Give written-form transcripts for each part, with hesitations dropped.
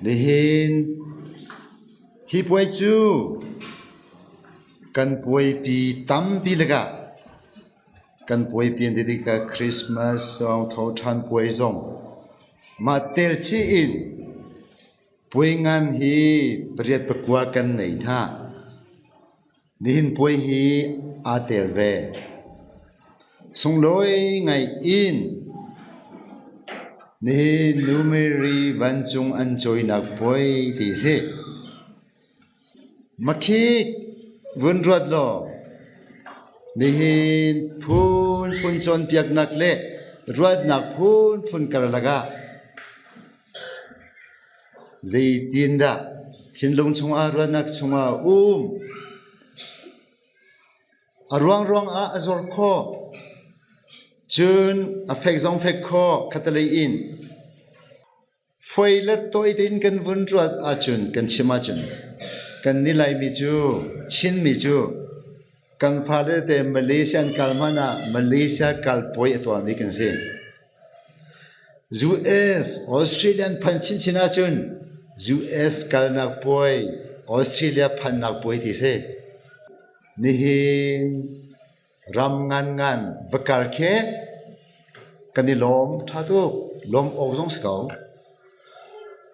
Nihin hi puai cu kan puaipi tampi lakah kan puaipi an ti tikah Christmas zong thoṭhan puai zong mah tel chih in puai ngan hi pariat pakua kan nei hna. Nihin puai hi aa tel ve. Sunglawi ngai in nihin Nu Mary vancung an cawinak puai ti si. Makhik vun ruat law nihin phunphun cawnpiaknak le ruatnak phunphun karlak ah Zeitindah thinlung chungah ruahnak chungah um? A ruang ruangah a zor khawh. Cun a fek zong fek khawh khatalei in. Foi le tawi tein kan vun ruat ahcun kan chim ahcun kan ni Laimi cu Chinmi cu kan fale te Malaysia an kal hmanh ah Malaysia kal puai a tuahmi kan si. US, Australia an phan chinchin ahcun US kalnak puai, Australia phannak puai ti si. Nihin ram nganngan va kal khi kan i lawm ṭha tuk. Lawm awk zong si ko.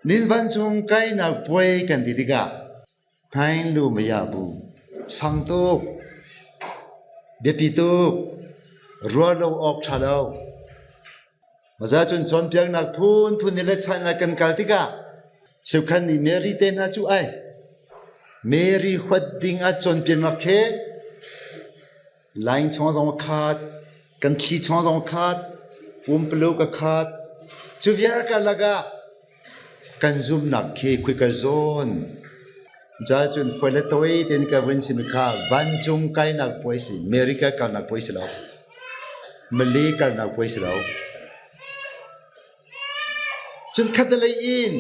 Nin vancung kainak puai kan ti tikah Hnaing lu maya bu sang tuk, biapi tuk, ruah lo awk ṭha lo. Maza cun cawnpiaknak phunphun nih le China kan kal tikah cheukhat nih Mary te hna cu ai Mary huat ding ah cawnpiaknak khi line chung zong khat, kan thli chung zong khat, pumpaluk ka khat. Cu vial ka lakah Kan zumhnak khi khuika zawn ca cun foi le toi tein ka vun chim kha vancung kainak puai si America kalnak puai si lo Malay kalnak puai si lo cun khatalei in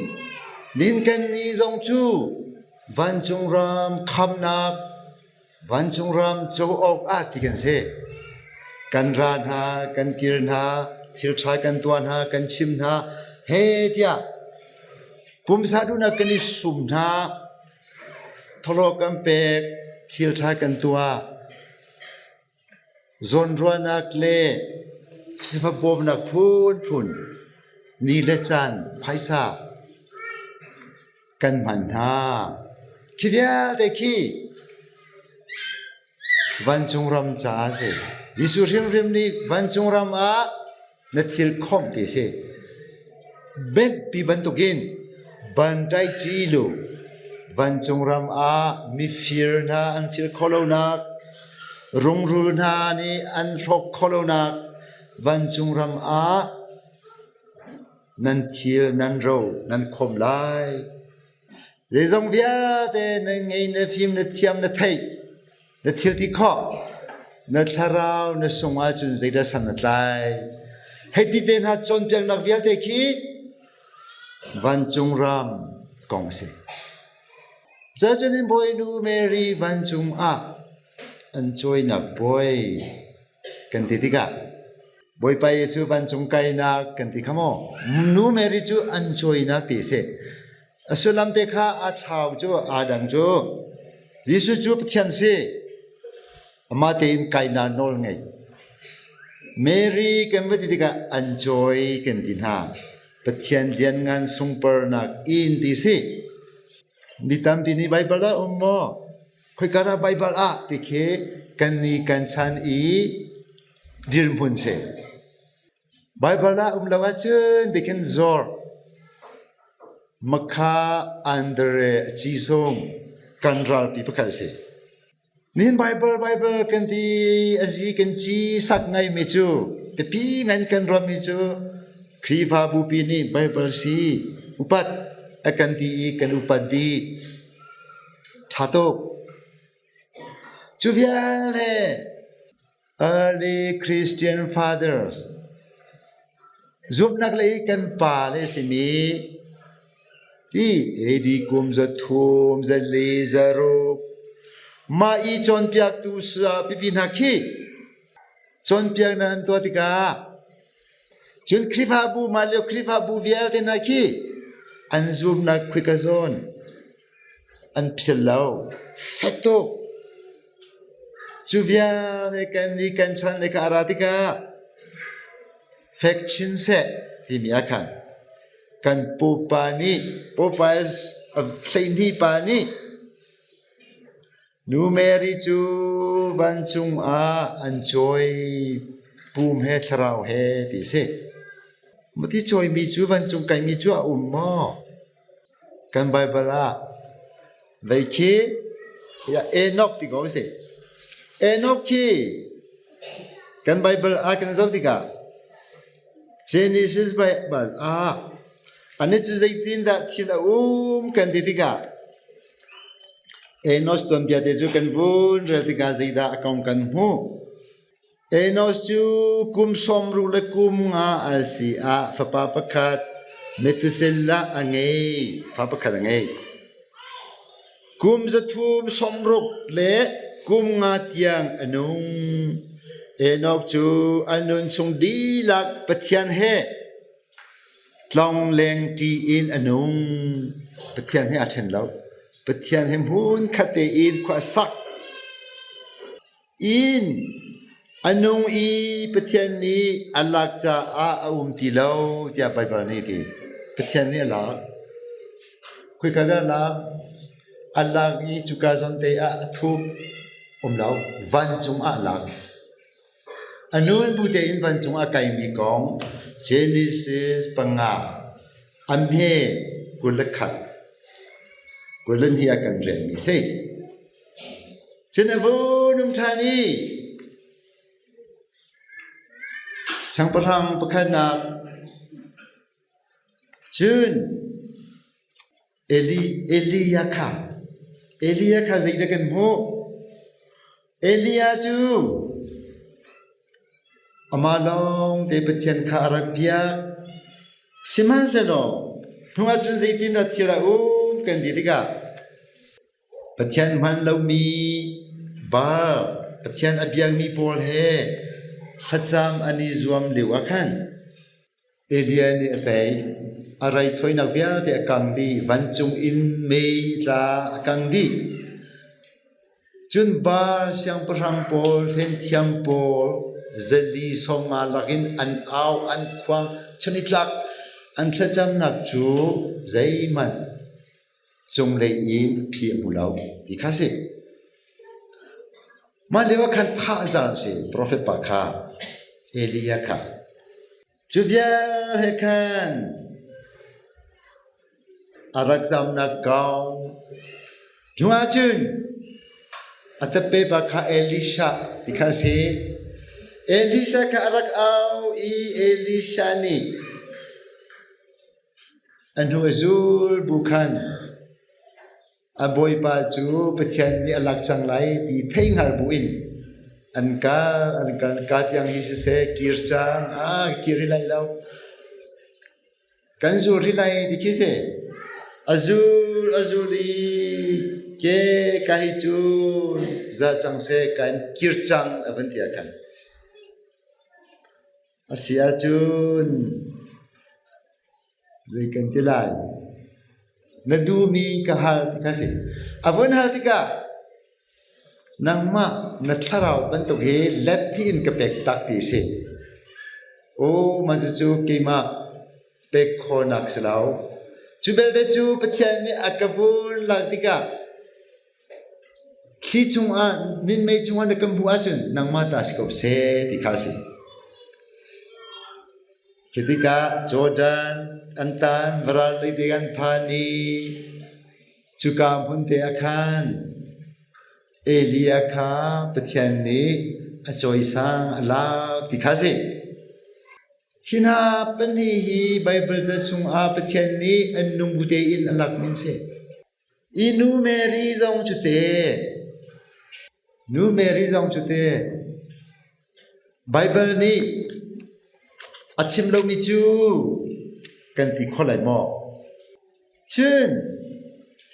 nin kan ni zong cu vancung ram khamnak vancung ram co awk ah ti kan si kan ra hna kan kir hna thil ṭha kan tuah hna kan chim hna he tiah pumsa duhnak kan i sum hna thawhlawh kan pek thil ṭha kan tuah zawnruahnak le sifak bawmnak phunphun ni le caan phaisa kan hman hna. Khi vialte khi vancung ram caah a si. Jesuh hrimhrim nih vancung ram ah na thil khawmh ti a si. Benhpi bantukin bantai ci lu vancung ram ah mifir hna an fir khawh lonak, rungrul hna nih an hrawk khawh lonak vancung ram ah nan thil nan ro nan khawm lai. Zeizong vialte na ngei na fim na thiam na theih na thil ti khawh na thlarau na sung ahcun zeidah san na tlai. Hei ti te hna cawnpiaknak vialte khi vancung ram kong a si. Cacun in Bawinu Mary vancung ah an cawinak bawi kan ti tikah Bawipa Jesuh vancung kainak kan ti kha maw? Nu Mary cu an cawinak ti a si. A sullam te kha a thlau cu aa dang cu. Jesuh cu Pathian si. Amah tein kainak nawl ngei. Mary kan va ti tikah an cawi kan ti hna. Pathian lianngan sungparnak in ti si. Mi tampi nih Baibal ah um maw? Khoika dah Baibal ah ti khi kan ni kan chan i dirhmun si. Baibal ah um lo ahcun tikhin zor Makha Andre a ci zong kan ralpi pakhat a si. Nihin Baibal Baibal kan ti a zi kan ci sak ngaimi cu biapi ngan kan ruahmi cu Khrihfabu pi nih Baibal si upat a kan ti i kan upat dih. Ṭha tuk. Cu vialte early Christian fathers zumhnak lei kan pa le simi ti AD kum 300 400 mah i cawnpiaktu pipi hna khi cawnpiaknak an tuah tikah cun Khrihfabu mah lio Khrihfabu vialte hna khi. An zumnak khuika zawn an phil lo. Fek tuk. Cu vialte kan nih kan chan le ka ra tikah fek chin seh timi ah khan kan pupa nih pupa 12 pa nih Nu Mary cu vancung ah an cawi pum he thlarau he ti a si. Mati cawimi cu vancung kaimi cu a um maw? Kan Baibal ah vei khi Enoch ti ko a si. Enoch khi kan Baibal ah kan zoh tikah Genesis Baibal ah anih cu zeitindah thil a um kan ti tikah Enos tuanbia te cu kan vun rel tikah zeidah a kong kan hmuh? Enos cu kum sawmruk le kum nga a si ah fapa pakhat Methuselah a ngei. Fa pakhat a ngei. Kum 360 le kum nga tiang a nung. Enoch cu a nun chung dihlak Pathian he Tlongleng ṭi in a nung. Pathian he aa ṭhen lo. Pathian he hmunkhat tein khua a sak. Inn a nung i Pathian nih a lak caah a um ti lo tiah Baibal nih a ti. Pathian nih a lak. Khoika dah a lak? A lak i cuka zawn te ah a thup. Um lo. Vancung ah a lak. A nun bu tein vancung a kaimi kong Genesis 5 a hme 21 22 ah kan relmi si. Cun a vun um ṭhan i siangpahrang pakhatnak cun Elijah kha Elijah kha zeidah kan hmuh? Elijah cu amah lawng te Pathian kha a rak biak. Sihmanhsehlaw hnuah cun zeitindah thil a um kan ti tikah Pathian hman lomi Baal Pathian a biakmi pawl he thlacam an i zuam lio ah khan Elijah nih a tei. A raithawinak vialte a kang dih. Vancung in mei tla a kang dih. Cun Baal siangpahrang pawl, hlenthiam pawl, zali 50 lakin an au, an khuang, chun-i-tlak an thlacamnak cu zeihmanh cunglei in phi a hmu lo ti kha si. Mah lio ah khan thah zan si profet pa kha Elijah kha. Cu vial he khan a rak zamnak kong hnu ahcun a tape pa kha Elisha ti kha a si. Elisha kha a rak au i Elisha nih A hnu a zul bu khan a bawipa cu Pathian nih a lak cang lai ti thei hngal buin an kal an kal ka tiang hi siseh kir cang ah kir rih lai lo kan zul rih lai ti khi si a zul a zul i ke ka hi cu za cang seh kan kir cang a van ti ah khan a si ahcun Zei kan ti lai? Na duhmi ka hal ti kha si. A vun hal tikah nangmah na thlarau bantuk hi let in ka pek tak ti si. Aw mah cucu keimah pek khawhnak si lo. Cu belte cu Pathian nih a ka vun lak tikah Thli cungah minmei cungah na kan hmuh ahcun nangmah ta si ko seh ti kha a si. Khi tikah Jordan an tan varal lei te an phan i cuka hmun te ah khan Elijah kha Pathian nih a cawisang a lak ti kha a si. Hi hna pahnih hi Baibal ca chungah Pathian nih an nung bu tein a lakmi an si. I nu Mary zong cu te, nu Mary zong cu te, Baibal nih a chim lomi cu kan ti kho lai maw? Cun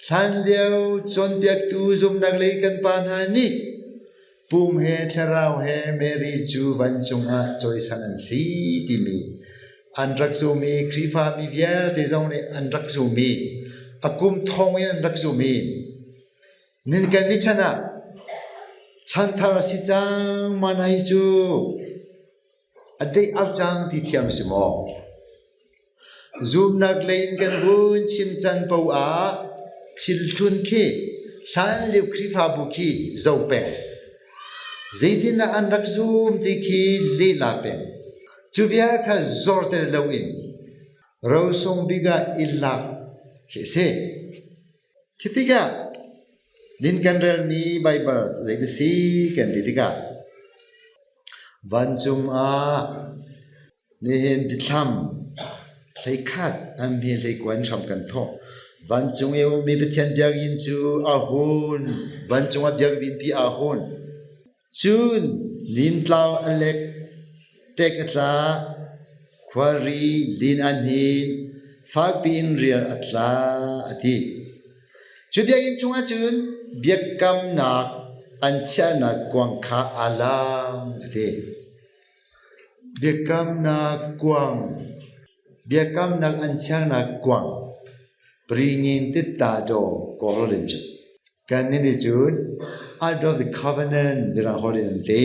hlanlio cawnpiaktu zumhnak lei kan pa hna nih pum he thlarau he Mary cu vancung ah cawisan an si timi An rak zum i Khrihfami vialte zong nih an rak zum i a kum thong in an rak zum i nin kan ni chan ah chanthar a si cang mana hi cu a deih au cang ti thiam si maw? Zumnak lei in kan vun chim can paoh ah thil hlun khi hlanlio Khrihfabu khi zo peng. Zeitindah an rak zum ti khi lehla peng. Cu vial kha zorter loin rosung bik ah i lak khi a si. Khi tikah nin kan relmi Baibal zei ti si kan ti tikah vancung ah Nihin biathlam hleikhat an hme hleikuan hram kan thawk. Vancung i ummi Pathian biakinn cu a hun. Vancung ah biakinn pi a hun. Cun nimtlau a lek, tek a tla, khuari lin a hnin, fakpi in rial a tla a ti. Cu biakinn chungah cun biakamnak an chiahnak kuang kha aa lang a ti. Biakamnak kuang Biakamnak an chiahnak kuang Pringin tittadaw Kawl in cun kannih nih cun Out of the Covenant mirang holh in an ti.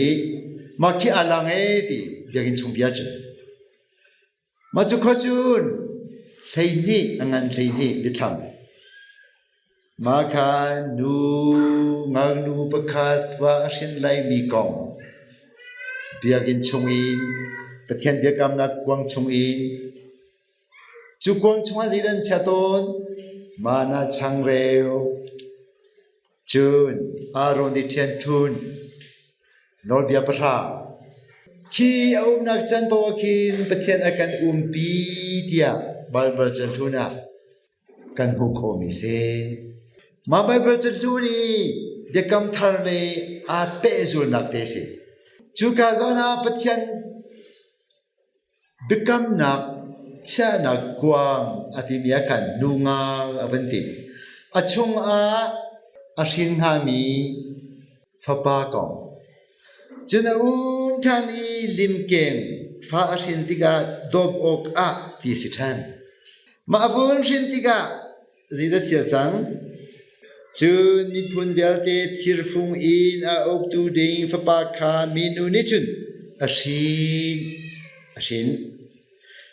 Mah khi a lang ee ti biakinn chung bia cun. Mah cu khua cun 12 a ngan 12 biathlam. Mah kha nu ngaknu pakhat fa a hrin laimi kong biakinn chungin Pathian biakamnak kuang chungin cu kuang chungah zeidah an chia tawn? Mana changreu, Cun Aaron nih ṭhianṭhun nawlbia pahra khi a umnak can paoh ah khin Pathian a kan umpi tiah Baibal cahlun ah kan hmuh khawhmi si. Mah Baibal cahlun i Biakam Thar le aa pehzulnak te a si. Cuka zawn ah Pathian Biakamnak chiahnak kuang a timi ah khan nu nga a van ti. A chungah a hrin hngami fapa kong. Cun a um ṭhan i limkeng fa a hrin tikah dawp awkah ti a si ṭhan. Mah a vun hrin tikah Zeidah thil cang? Cun miphun vialte thirfung in a uktu ding fapa kha minu nih cun a hrin. A hrin.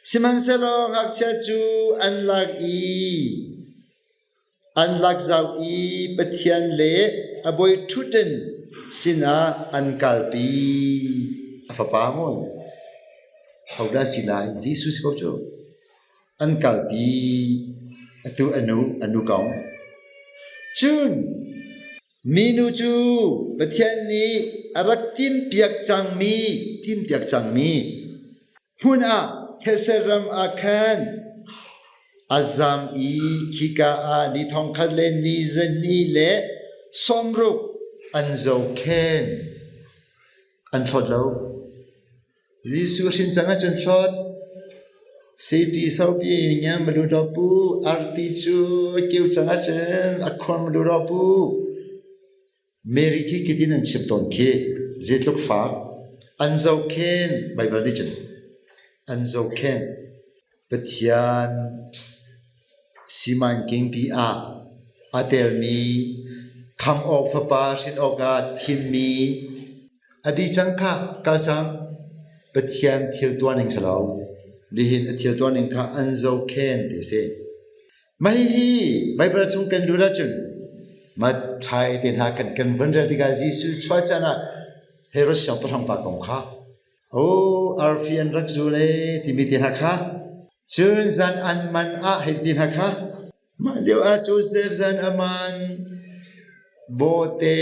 Sihmanhsehlaw ngakchia cu an lak i an lak zau i Pathian le a bawiṭhutdan sinah an kalpi. A fapa maw? Hodah si lai? Jesuh si ko cu. An kalpi. Atu a nu, a nu kong. Cun minu cu Pathian nih a rak timhpiak cangmi, timhpiak cangmi hmun ah thetse ram ah khan a zam i khika ah ni thongkhat le ni zahnih le sawmruk an zohkhenh. An hlawt lo. Jesuh hrin cang ahcun hlawt. Safety saupi nya malu daw pu arti cu keu cang ahcun a khor malu daw pu. Mary khi kitin an chim tawn khi zeitluk fak an zohkhen Baibal nih cun an zohkhen Pathian simankingpi ah aa telmi khamh awk fapa hrin awkah thimmi A dih cang khah, kal cang. Pathian thil tuah ning si lo. Nihin a thil tuah ning kha an zohkhen ti a si. Mah hihi Baibal chung kan lut ahcun Matthai te hna kan kan van rel tikah Jesuh chuah caan ah Herod siangpahrang pa kong kha oh arfi an rak zul ee timi te hna kha cun zan an man ah hei ti hna kha Mah lioah Josef zan a man bawte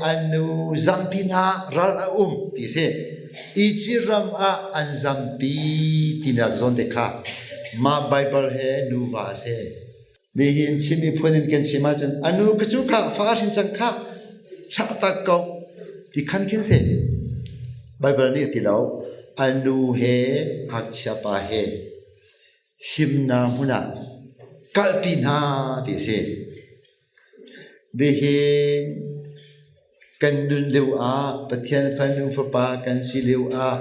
a nu zampi hna ral a um ti si. Izipt ram ah an zampi tinak zawn te kha mah Baibal he nuva a si. Nihin Chin miphun in kan chim ahcun a nu ka cu kha fa hrin cang kha chah tak ko ti khan khin si. Baibal nih a ti lo. A nu he ngakchia pa he himnak hmun ah kalpi hna ti a si. Nihin kan nun lio ah Pathian fanu fapa kan si lio ah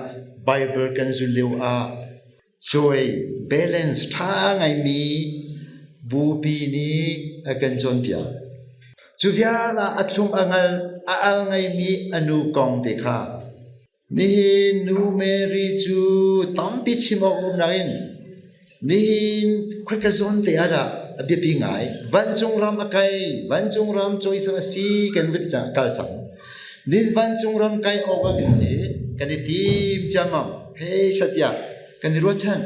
Bible kan zulh lio ah Cuai balance ṭha ngaimi bupi nih a kan cawnpiak. Cu vial ah a thlum a ngal a al ngaimi a nu kong te kha Nihin nu Mary cu tampi chim awk um nain nihin khoika zawn te ah dah a biapi ngai. Vancung ram a kai, vancung ram cawisang a si kan vun kal cang. Nin vancung ram kai awk ah kan si, kan i tim ciammam. Hei satiah kan i ruahchan.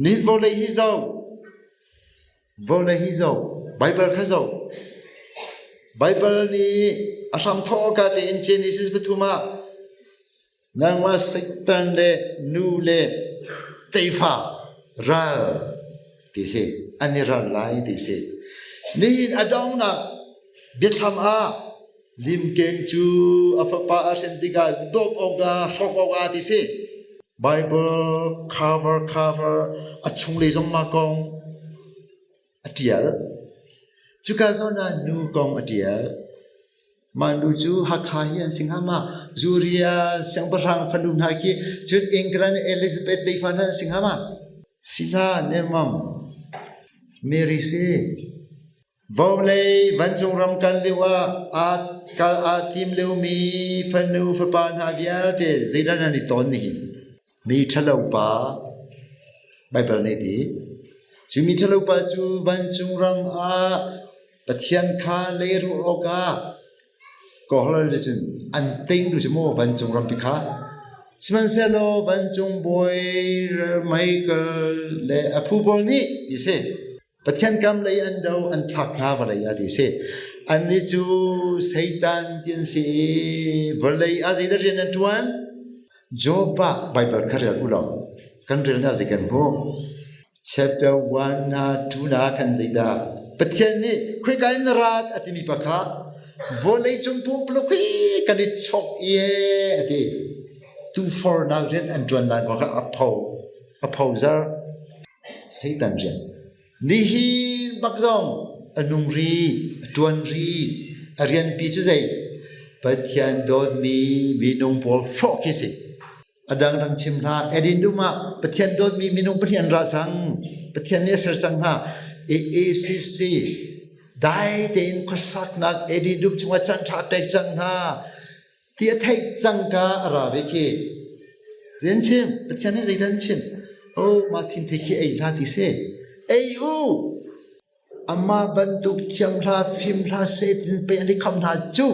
Nin vawlei hi zoh, vawlei hi zoh, Baibal kha zoh. Baibal nih a hramthawk ka tein Genesis pathum ah nangmah Satan le nu le tefa ral ti si an i ral lai ti si. Nihin a donghnak biathlam ah limkeng cu a fapa a hrin tikah dawp awk ah hrawk awk ah ti si. Bible cover cover a chunglei zong mah kong a ṭial. Cuka zawn ah nu kong a ṭial. Mah nu cu Hakha hi an si hnga ma? Zuria siangpahrang fanu hna khi cun England Elizabeth tefa hna an si hnga ma? Si hlah nemmam. Mary si. Vawlei vancung ram kal lio ah aa kal aa tim liomi fanu fapa hna vialte zeidah nan i tawn nihin? Mi ṭhalo pa Baibal nih a ti. Cu mi ṭhalo pa cu vancung ram ah Pathian kha leirulh awkah kawhlo nih cun an ting tu cu maw vancung rampi kha. Sihmanhsehlaw vancung bawi Michael le a phu pawl nih ti si. Pathian kam lei an do an thlak hna vawlei ah ti si. Annih cu Satan ti an si i vawlei ah zeidah rian an ṭuan? Job ah Baibal kha rel u law kan rel na zei kan hmuh. Chapter 1 na 2 na kan zeidah Pathian nih khoika in na rat a timi pa kha vawlei cung pumpuluk hi kan i chok i a ti. Tufornak rian an ṭuan lai kha a pho a phozar. Satan rian. Nihin bak zong a nung ri, a ṭuan ri, a rianpi cu zei? Pathian dawtmi minung pawl hrawh khi si. A dangdang chim hlah. Eden dum ah Pathian dawtmi minung Pathian ra cang. Pathian nih a ser cang hna. AACC dai tein khuasaknak Eden dum chungah caan ṭha pek cang hna. Ti a theih cangka a ra ve khi. Zei chim? Pathian nih zeidah an chim? Oh, mah thingthei khi ei hlah ti si. Ei u! Amah bantuk thiam hlah, fim hlah, seh tin pei an i kham hna cu.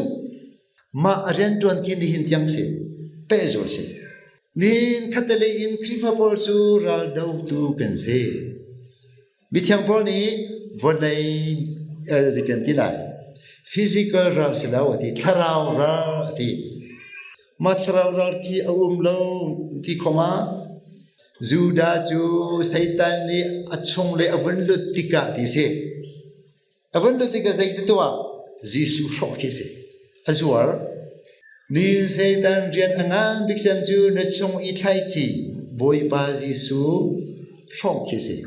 Mah a rianṭuan khi nihin tiang si. Pehzul si. Nihin khattelei in Khrihfa pawl cu raldotu kan si. Mithiang Paul nih vawlei zei kan ti lai physical ral si lo a ti thlarau ral a ti mah thlarau ral khi a um lo ti khom ah Judah cu Satan nih a chung le a vun lut tikah ti si A vun lut tikah zei ti tuah? Jesuh hrawh khi si. A zuar. Ni Satan rian a ngan bik cem cu na chung i thlaici Bawipa Jesuh hrawh khi si.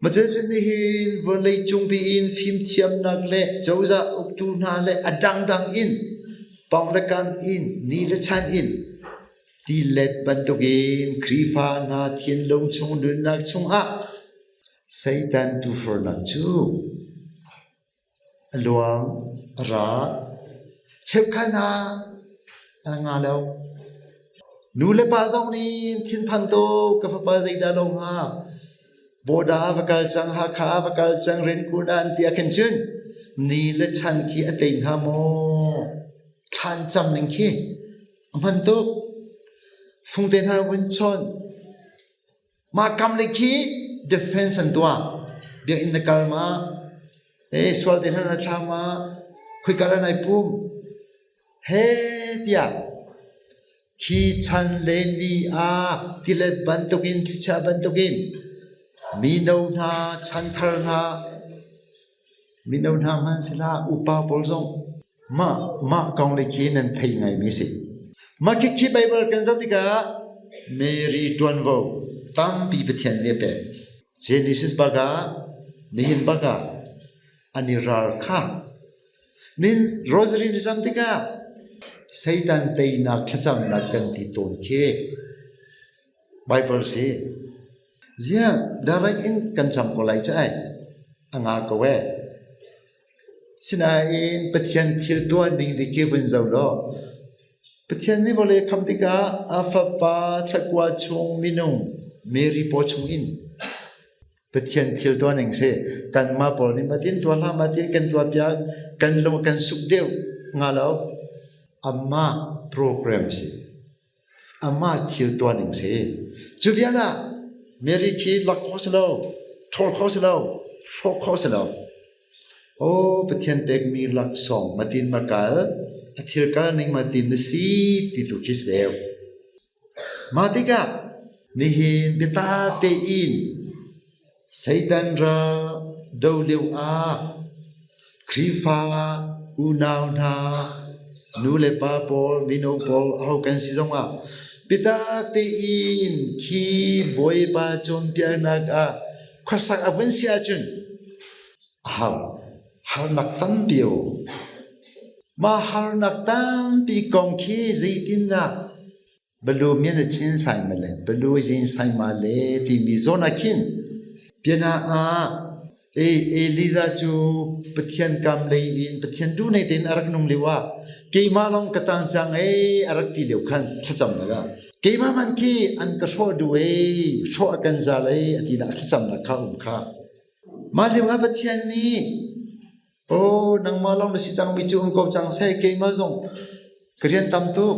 Macun nihin vawlei cungpi in fimthiamnak le cozah uktu hna le a dangdang in pawng le kam in ni le chan in tilet bantukin Khrihfa hna thinlung chung nunnak chungah Satan tuufornak cu a luang, a ra. Cheukhat ah a nga lo. Nu le pa zong nih thinphang tuk ka fapa zeidah lo hnga? Bawda va kal cang, Hakha va kal cang, Rinkun ah an ti ah khin cun ni le chan khi a tei hnga maw? Thlan cam ning khi a hman tuk. Fungte hna vun chawn. Mah kam le khi defense an tuah. Biakinn na kal ma? Eh sual te hna na thla ma? Khoika dah nai pum? He tiah khi chan le ni ah tilet bantukin thlichia bantukin mino hna chanthar hna Mino hna hmanhsehla upa pawl zong mah mah kong le khi nan thei ngaimi si. Mah khikhi Baibal kan zoh tikah Mary ṭuanvo tampi Pathian nih a pek. Genesis bak ah nihin bak ah an i ral kha. Nin rosary ni cam tikah Satan teinak thlacamnak kan ti tawn khi Baibal si. Ziah direct in kan cam ko lai cu ai. A nga ko ee. Sinain Pathian thil tuah ning nih khi vun zoh law Pathian nih vawlei a khamh tikah a Fapa thlakua chung minung Mary paw chung in Pathian thil tuah ning si kanmah pawl nih matin tuah hlah matin kan tuah piak kan lung kan suk deuh hnga lo. Amah program si. Amah thil tuah ning si. Cu vial ah Mary khi lak khawh si lo, ṭhawl khawh si lo, hrawh khawh si lo. Aw Pathian pekmi laksawng matin ma kal, a thil kal ning matin na si ti tu khi si deuh. Mah tikah nihin biata tein Satan ral do lio ah Khrihfa unau hna, nu le pa pawl, mino pawl aho kan si zongah biatak tein khi Bawipa cawnpiaknak ah khuasak a vun si ahcun a har harnak tampi a um. Mah harnak tampi kong khi zeitindah balu mian a chin sai ma le balu zin sai ma le timi zawn ah khin piana ah e Eliza cu Pathian kam lei in Pathian duh nei tein a rak nung lio ah keimah lawng ka tang cang ei a rak ti lio khan thlacam nak ah keimah man khi an ka hrawh duh ei hrawh a kan zal ei a ti nak thlacamnak kha um kha mah lio ah Pathian nih Aw nangmah lawng na si cangmi cu um ko cang seh keimah zong ka rian tam tuk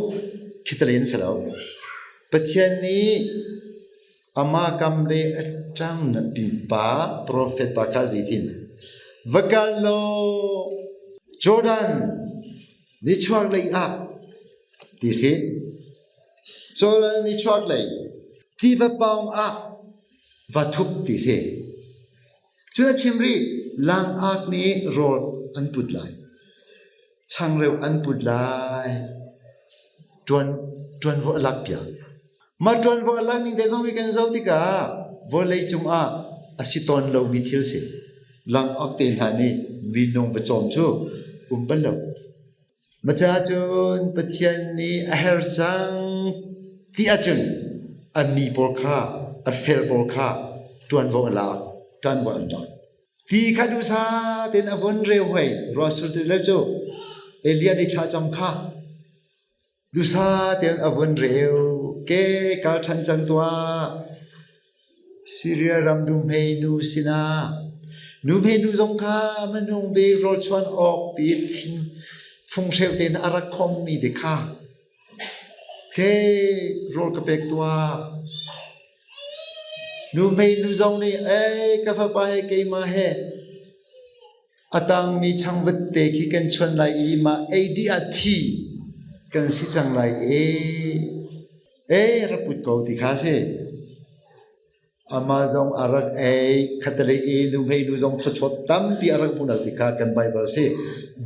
khi talen si lo. Pathian nih amah kam le a ṭang na pipa profet pa kha zeitin va kal law Jordan nichuaklei ah ti si Jordan nichuaklei tiva pawng ah va thup ti si. Cun a chim rih, langak nih rawl an put lai, changreu an put lai, ṭuan ṭuanvo a lakpiak. Mah ṭuanvo a lak ning te zong hi kan zoh tikah vawlei cungah a si tawn lomi thil si. Langak te hna nih minung va cawm cu um bal lo. Maca cun Pathian nih a her cang ti ahcun a mi pawl kha, a fel pawl kha ṭuanvo a lak, ṭuanvo an lak. Ti kha duhsah tein a vun reu hoi, ruahsur ti lo cu Eliah nih thlacam kha duhsah tein a vun reu, ke kal ṭhan cang tuah. Siria ram nuhmeinu sinah nuhmeinu zong kha minung bik rawlchuan awk ti thin funghreu tein a rak khommi te kha ke rawl ka pek tuah. Nuhmeinu zong nih ei ka fapa he keimah he a tangmi changvut te khi kan chuan lai i mah ei dih ah thi kan si cang lai e. Ei rak put ko ti kha si. Amah zong a rak ei, khatalei i nuhmei nu zong thluachuah tampi a rak hmuhnak ti kha kan Baibal si.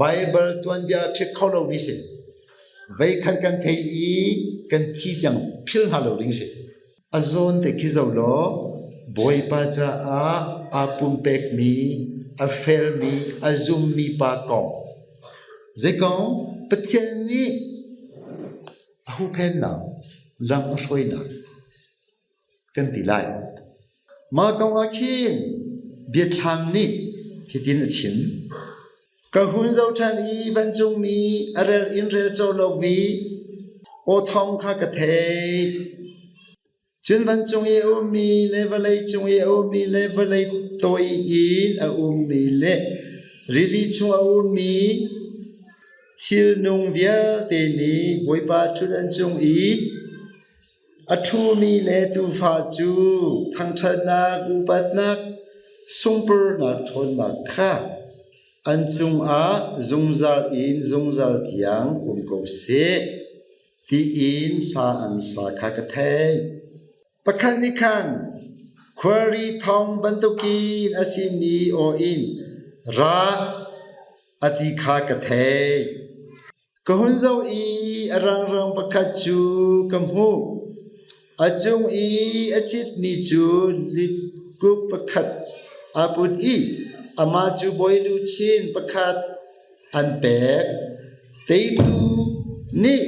Baibal tuanbia a phit kho lomi si. Veikhat kan thei i kan thi tiang phil hna lo ding si. A zawn te khi zoh law Bawipa caah aa pumpekmi, a felmi, a zummi pa kong. Zei kong? Pathian nih A huhphennak, lam a hruainak kan ti lai. Mah kong ah khin biathlam nih hitin a chim. Ka hun zoh ṭhan i vancungmi a rel in rel co lomi aw thawng kha ka theih. Cun vancung i a ummi le vawlei cung i a ummi le vawlei toi in a ummi le rili chung a ummi thilnung vialte nih Bawipa ṭhutdan cung i a ṭhumi le Tuufa cu thangṭhatnak, upatnak, sungpurnak ṭhawnnak kha an cungah zungzal in zungzal tiang um ko seh. Tiin hla an sa kha ka theih. Pakhat nih khan khuari thawng bantukin a simi aw in ra a ti kha ka theih. Ka hun zoh i a rangrang pakhat cu ka hmuh. A cung i a citmi cu litkuk pakhat aa put i amah cu bawi luchin pakhat an pek. Teitu nih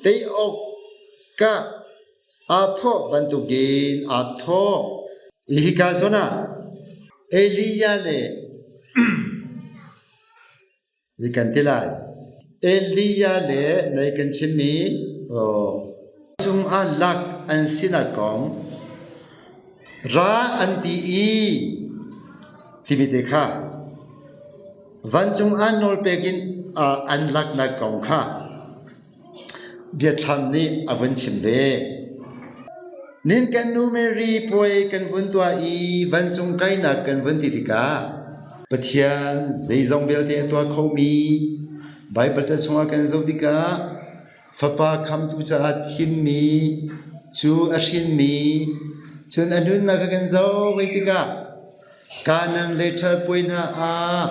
tei awkah aa thawh bantukin aa thawh. Hika zawn ah Elijah le Zei kan ti lai? Elijah le nai kan chimmi cungah lak an sinak kong ra an ti i timi te kha vancung ah nawlpek in an laknak kong kha Biathlam nih a vun chim ve. Nin kan nu Mary puai kan vun tuah i vancung kainak kan vun ti tikah Pathian zeizong vialte a tuah khomi Baibal ca chungah kan zoh tikah Fapa khamtu caah thimmi cu a hrinmi cun a nunnak a kan zoh ve tikah Kanan le ṭhal puai hna ah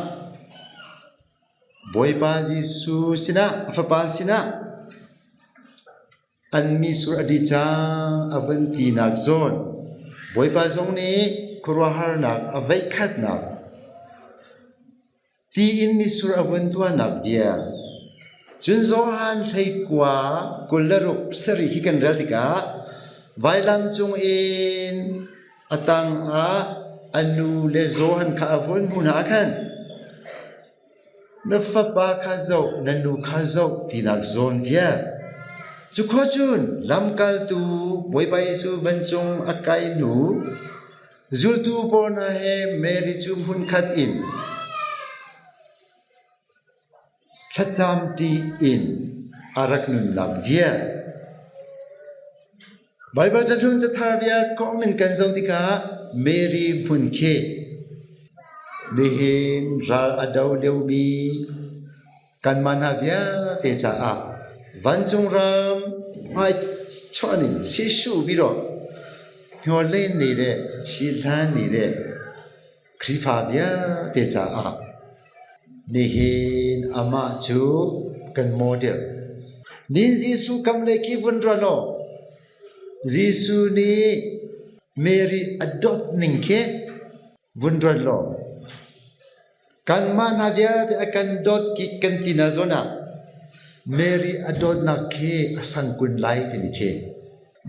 Bawipa Jesuh sinah, a Fapa sinah an misur a dih cang a van tinak zawn Bawipa zong nih khuaruahharnak a veikhatnak ti in misur a vun tuahnak bia cun Johan hleikua 26 sarih hi kan rel tikah vailam cung in a tang ah a nu le Johan kha a vun hmuh hna ah khan Na fapa kha zoh, na nu kha zoh tinak zawn vial. Cu khua cun lamkaltu Bawipa Jesuh vancung a kai hnu zultu pawl hna he Mary cu hmunkhat in thlacamṭi in a rak nunnak vial. Baibal cahlun cathar vial kong in kan zoh tikah Mary hmun khi nihin ral a do liomi kanmah hna vialte caah vancung ram hmaichuan in sisuh biro hnawllen ni le chihlan ni le Khrihfa vialte caah nihin amah cu kan model. Nin Jesuh kam le khi vun ra law Jesuh nih Mary a dawt ning khi vun ruat law kanmah hna vialte a kan dawt ki kan ti na zawn ah Mary a dawtnak khi a sang kun lai timi khi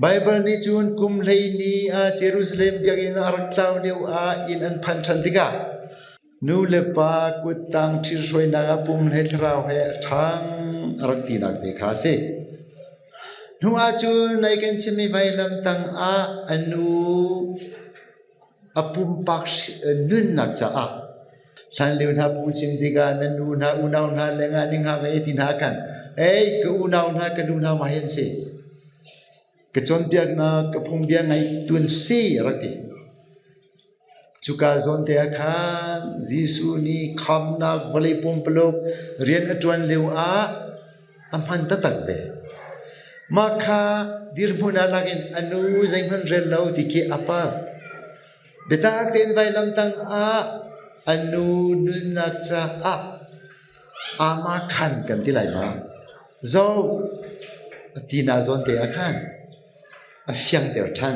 Baibal nih cun kum 12 ah Jerusalem biakinn a rak tlau lio ah inn an phanh ṭhan tikah nu le pa kuttang ṭhithruainak ah pum he thlarau he a ṭhang a rak tinak te kha a si. Hnu ahcun nai kan chimmi vailam tang ah a nu A pumpak nunnak caah hlanlio hna phungchim tikah na nu hna unau hna lengah ningah ngei ti hna khan ei ka unau hna ka nu hna mah hi an si ka cawnpiaknak ka phungbia ngaih tu an si a rak ti. Cuka zawn te ah khan Jesuh nih khamnak vawlei pumpaluk rian a ṭuan lio ah a hman taktak ve. Mah kha dirhmun ah lak in a nu zeihmanh rel lo ti khi a palh. Biatak tein vailam tang ah a nu nunnak caah ama khan kan ti lai ma? Zo tina zawn te ah khan a fiangter ṭhan.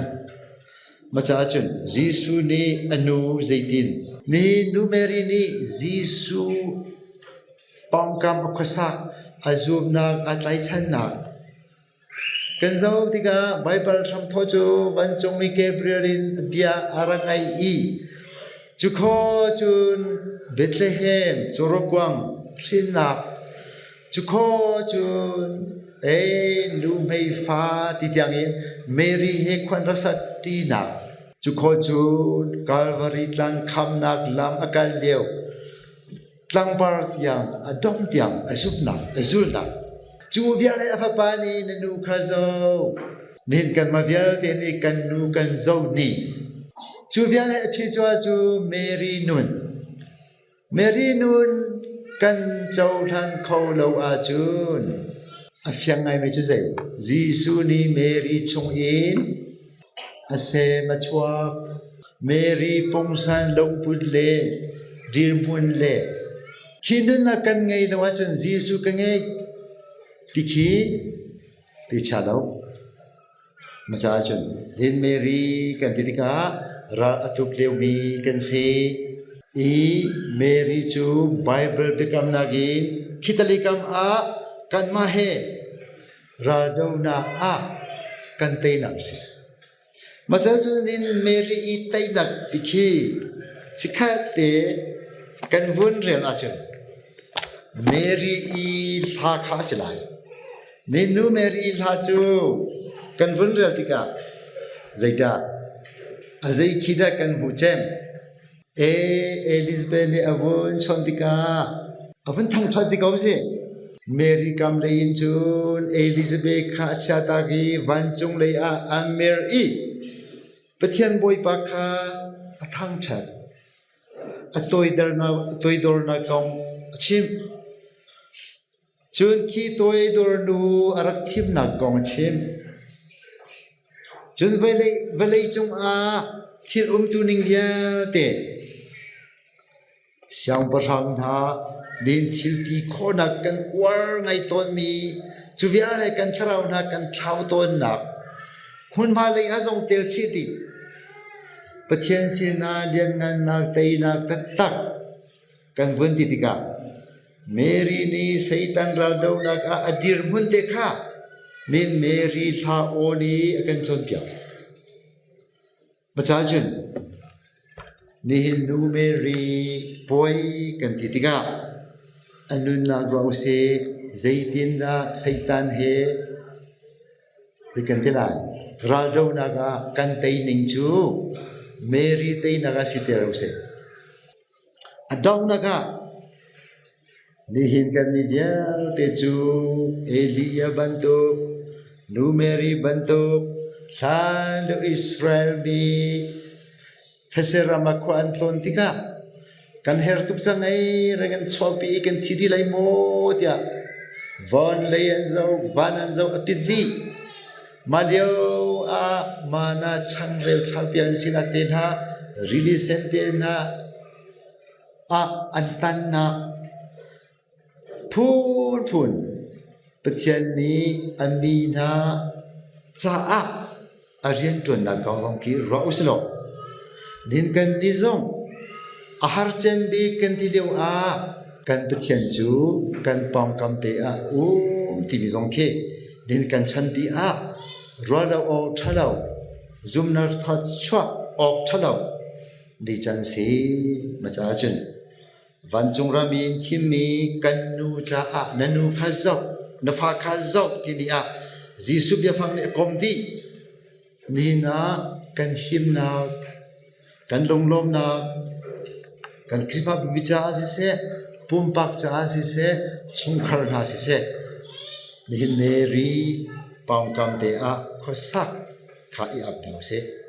Mah caah cun Jesuh nih a nu zeitin? Nihin nu Mary nih Jesuh Pawngkam a khuasak, a zumnak, aa tlaichannak. Kan zoh tikah Baibal hramthawh cu vancungmi Gabriel in bia a rak ngaih i cu khaw cun Bethlehem cawrakuang hrinnak cu khaw cun ei nuhmei fa ti tiangin Mary he khuan rasak ṭinak cu khaw cun Calvary tlang khamnak lam a kal lio tlangpar tiang a dong tiang a zumhnak a zulnak cu vialte a fapa nih na nu kha zoh nihin kanmah vialte nih kan nu kan zoh ni cu vialte a phichuah cu Mary nun Mary nun kan cohlan kho lo ahcun a fiang ngaimi cu zei Jesuh nih Mary chungin A sem a chuak. Mary pungsan lungput le dirhmun le khi nunnak kan ngei lo ahcun Jesuh ka ngei ti khi ti chia lo. Maca ahcun Lin Mary kan ti tikah ral a tuk liomi kan si i Mary cu Bible biakamnak in khitali kam ah kanmah he raldohnak ah kan teinak a si. Mah cun in Mary i teinak ti khi chikkhat te kan vun rel ahcun Mary i hla kha a si lai. Ninu Mary i hla cu kan vun rel tikah zeidah a zei khi dah kan hmuh cem? Elizabeth nih a vun chawnh tikah a vun thangṭhat ti ko si. Mary kam lei in cun Elizabeth kha a chiahtak i vancung lei ah a mer i Pathian Bawipa kha a thangṭhat. A toidornak kong a chimh. Cun khi toidor nu a rak thimnak kong a chim. Cun vawlei cungah thil umtuning vialte siangpahrang hna nin thil ti khawhnak kan uar ngai tawnmi cu vialte kan thlarau hna kan thlau tawnnak hmunhma lei ah zong tel chih dih. Pathian sinah lianngannak teinak taktak kan vun ti tikah Mary nih Satan raldohnak ah a dirhmun te kha nin Mary hla aw nih a kan cawnpiak. Maca cun nihin nu Mary puai kan ti tikah a nunnak ruah usih zeitindah Satan he zei kan ti lai raldohnak ah kan tei ning cu Mary teinak ah si ter usih. A donghnak ah nihin kan mi vialte cu Elijah bantuk, Nu Mary bantuk, hlanlio Israel mi thetse ram ah khua an tlawn tikah kan her tuk cang ei re kan chuahpi i kan thi dih lai maw tiah van lei an zoh, van an zoh a pit dih. Mah lio ah mana changreu thlaupiak an sinak te hna, rili sen te hna ah an tannak phunphun Pathian nih a mi hna caah a rianṭuannak kong zong khi ruah usih law nihin kan nih zong a har cem bik kan ti lio ah kan Pathian cu kan pawngkam te ah a um timi zong khi nihin kan chanpi ah ruah lo awk ṭha lo zumnak chuah awk ṭha lo ni can si ma caah cun Vancung ram in thimmi kan nu caah na nu kha zoh, na fa kha zoh timi ah Jesuh biafang nih a kom dih. Nihin ah kan himnak, kan lunglawmnak, kan Khrihfabu caah siseh, pumpak caah siseh, chungkhar hna siseh, nihin Mary pawngkam te ah khuasak kha i ap hna usih.